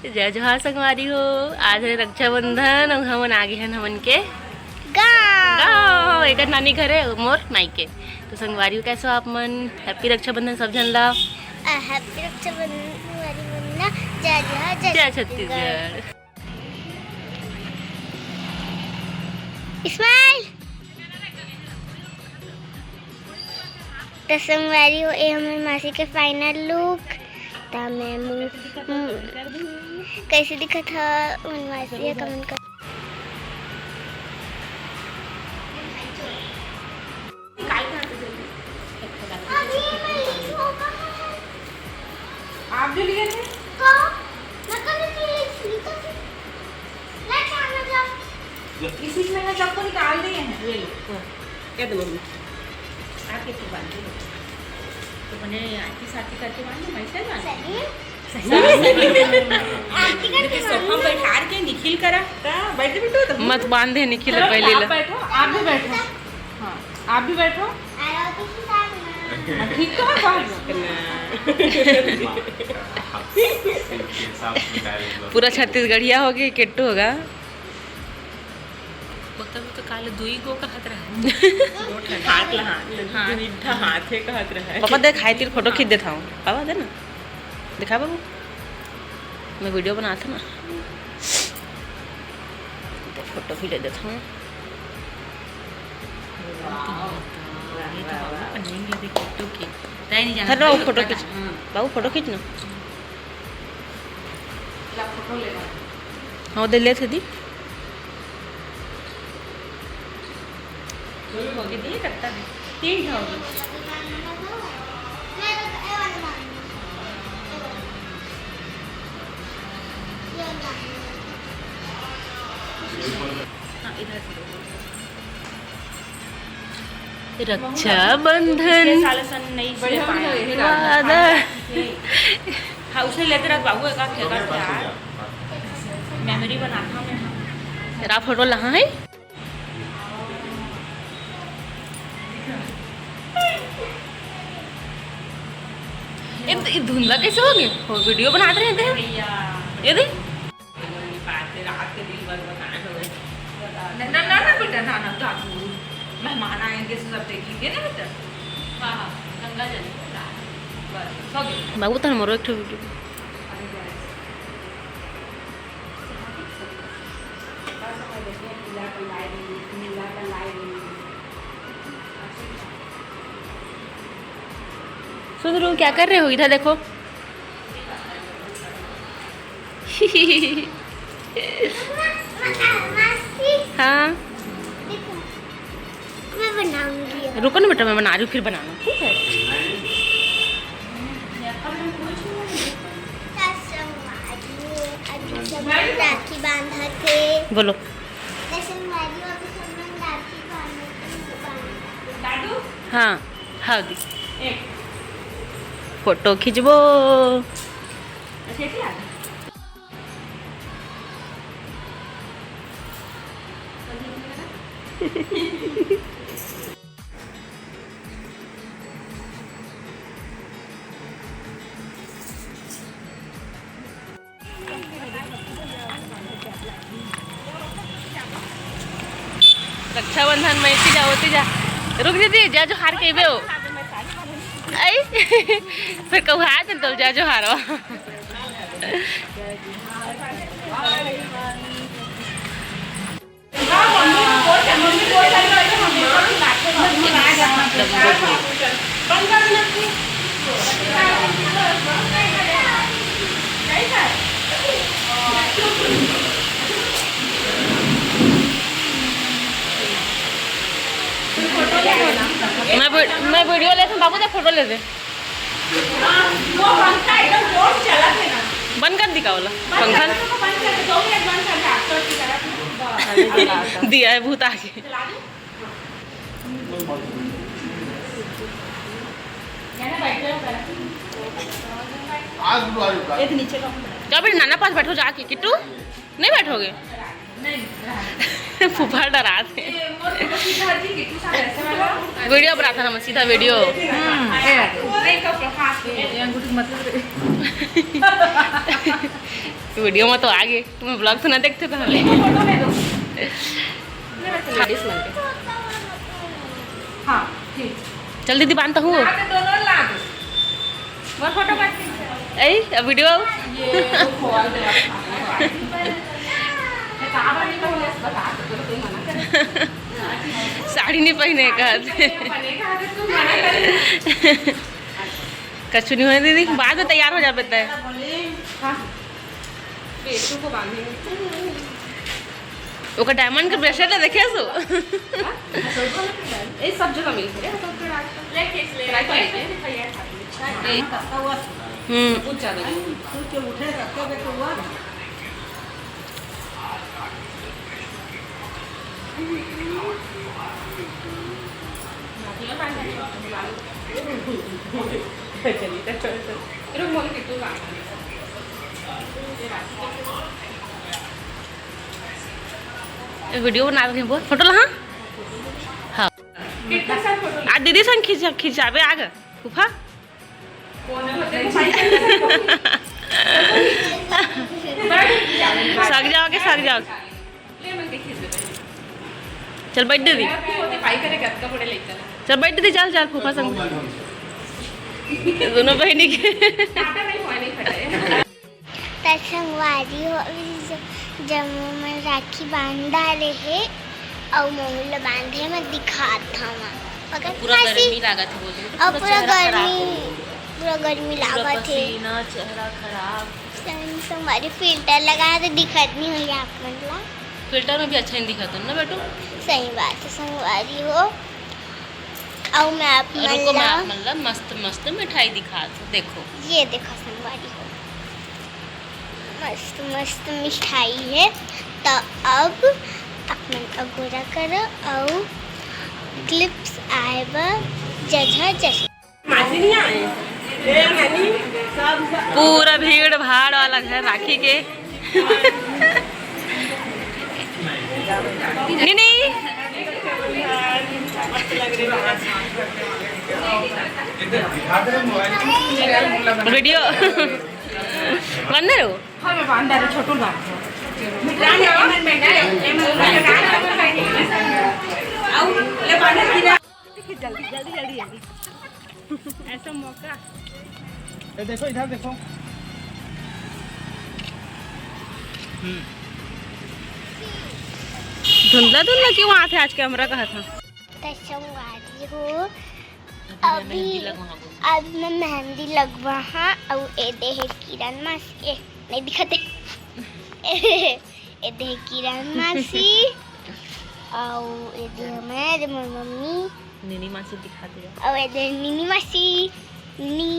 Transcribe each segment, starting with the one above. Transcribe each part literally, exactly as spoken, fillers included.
जय जोहार संगवारी हो, आज है रक्षाबंधन अउ हमन आ गे हन हमन के गाँव। गाँव, एकर नानी घर है मोर मायके। तो संगवारी हो, कैसे हो आप मन? Happy रक्षाबंधन सब झन ला। Happy रक्षाबंधन संगवारी मन ला। जय जोहार, जय जय छत्तीसगढ़। छत्तीसगढ़। Smile। त संगवारी हो, ए हमर मासी के final look। त मैं मुँह, मुँह, कैसे दिखत ह, उन मासी ह comment कर। आप जो लिए थे? कहाँ? मैं कल लिए थे, लिखा था। इसी में ना सबको निकाल दिए हैं। ये लो, हाँ। कह दो मम्मी। आप एक बांध दो। तो मैंने आती साथी करके बांध दो, मैं से बांध दो। सही? सही में? आती करके देखिए, सोफा बांध दो। बैठार के निखिल करा। का? बैठ बिट्टू तो। मत बांध दे निखिल चलो, पहले आप ला। बैठो, आप भी बैठो। हाँ, आप भी बैठो। आराम से साथ में। हाँ, ठीक तो है, बाहर। पूरा छत्तीसगढ़िया हो गए, किट्टू होगा। ओकर में तो काले दुई गो कहत रहे। हाथ ला हाथ, हाँ। दुई ठा हाथ है कहत रहे। पापा देख, हाय तीर फोटो खींच देत हूँ। पापा दे ना, दिखा बाबू, मैं video बनात हूँ ना, तो फोटो खींच देत हूँ। ये तो बाबू का नींद लगे फोटो की। तय नहीं जाना। अरे बाबू, फोटो खींच। हाँ। बाबू, फोटो खींच ना। ला, फोटो ले ला। हाँ, दे लेते दी। दो हो गए, ये करता है। तीन हो गए। हाँ, इधर से। रक्षाबंधन। पिछले साल ऐसा नहीं से बढ़िया, पाया। बढ़िया, यही वादा। हाँ, उसे लेते रहते बाबू, एक आध फेंका था यार। Memory बनाता हूँ मैं। तेरा फोटो लहा है? ये, ये धुंधला कैसे हो गया? वो video बनाते रहते हैं। ये देख। रात के दिन भर बताए हुए। ना, ना, ना, ना बेटा, ना, ना, दादू, मेहमान आएंगे, सब देखेंगे ना बेटा। हाँ, हाँ, गंगा जल। बस, हो गया। बाबू, तोर मोरो एक ठो video। सुन रू, क्या कर रहे हो? इधर देखो। हाँ। मैं बनाऊंगी। रुको ना बेटा, मैं बना रही हूँ, फिर बनाना, ठीक है? राखी बांधा थे। बोलो। हाँ, हाँ दी। फोटो खींचबो। रक्षाबंधन में इसी जाओ, ती जा। रुक दीदी, जय जोहार कहबे हो। आई, फिर कहू हाथ तो जय जोहार हो। मैं वी-, मैं video लेत हूँ, बाबू जा फोटो ले दे। हाँ, वो पंखा एकदम जोर से चला थे ना। बंद कर दी का वाला बंद पंखा? कर दो, बंद कर दो, दो मिनट बंद कर दो, आप तो की तरफ में। दिया है भूत आगे। चला दूँ? ये तो नीचे का। जा बेटा, नाना पास बैठो जाके, किट्टू। नहीं बैठोगे? फूफा डरा थे। Video बना था ना, सीधा video। हम्म, ए। ये अंगूठी मत ले। वीडियो में तो आ गए, मैं ब्लॉग तो ना देखते पहले। हाँ, ठीक। चल दीदी, बांधता हूँ। ए, अब वीडियो आऊ। साड़ी नहीं पहने का। कछु नहीं हो दीदी, बाद में तैयार हो जाबे तय। ओकर डायमंड के ब्रेसलेट ला देखे सो? ए, सब जगह मिलथे रे, मतलब, तो आज तक। हम्म। वीडियो बना रही, बोल, फोटो ला। हाँ, हाँ। आ दीदी संग खिंचा, खिंचाबे आग फूफा। सग जाओगे, सग जाओगे। चल बैठ दीदी। चल बैठ दीदी, चल, चल फूफा संग। दोनों बहनी के। त संगवारी हो, अभी ज-, जम्मो मन राखी बांध डारे हे, अउ मोहू ल बांधे म दिखात हवं। पकड़, पूरा हंसी। गर्मी लागत हे बोल रही, अउ पूरा पूरा चेहरा खराब गर्मी, हो गया। पूरा गर्मी पूरा लागत हे। पसीना, चेहरा खराब। सं-, संगवारी फिल्टर लगा दे, दिखत नहीं होई आप मन ला। फिल्टर में भी अच्छा नहीं दिखत ना बेटू। सही बात है संगवारी हो। अउ मैं आप अउ मन रुको, मैं ला आप मन ला मस्त मस्त मिठाई दिखात हूँ। देखो, ये देखो संगवारी हो, मस्त मस्त मिठाई है। त अब आप मन अगोरा करो अउ क्लिप्स आए बर जगह जगह। पूरा भीड़ भाड़ वाला घर राखी के। नहीं, नहीं। वीडियो बंद है वो। हाँ, मैं बांध रहा हूँ, छोटू बांध। जल्दी, जल्दी, जल्दी, जल्दी। ऐसा मौका। ये देखो, इधर देखो। धुंधला धुंधला क्यों आत हे आज कैमरा का हाथ में? त संगवारी हो, अभी अभी मैं मेहंदी लगवा बोल। अब मैं मेहंदी लगवा हाँ, अउ ए दे हे किरण मासी, ए, नहीं दिखत हे। ए दे किरण मासी, अउ ए दे मैं, ए दे मोर मम्मी। नीनी मासी दिखा दिया। अउ ए दे नीनी मासी, नीनी।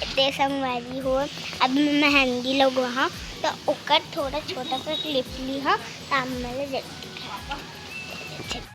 ए दे संगवारी हो, अब मैं मेहंदी लगवा हाँ, त ओकर थोड़ा छोटा सा क्लिप ली हाँ, त आप मन ला जरूर दिखा।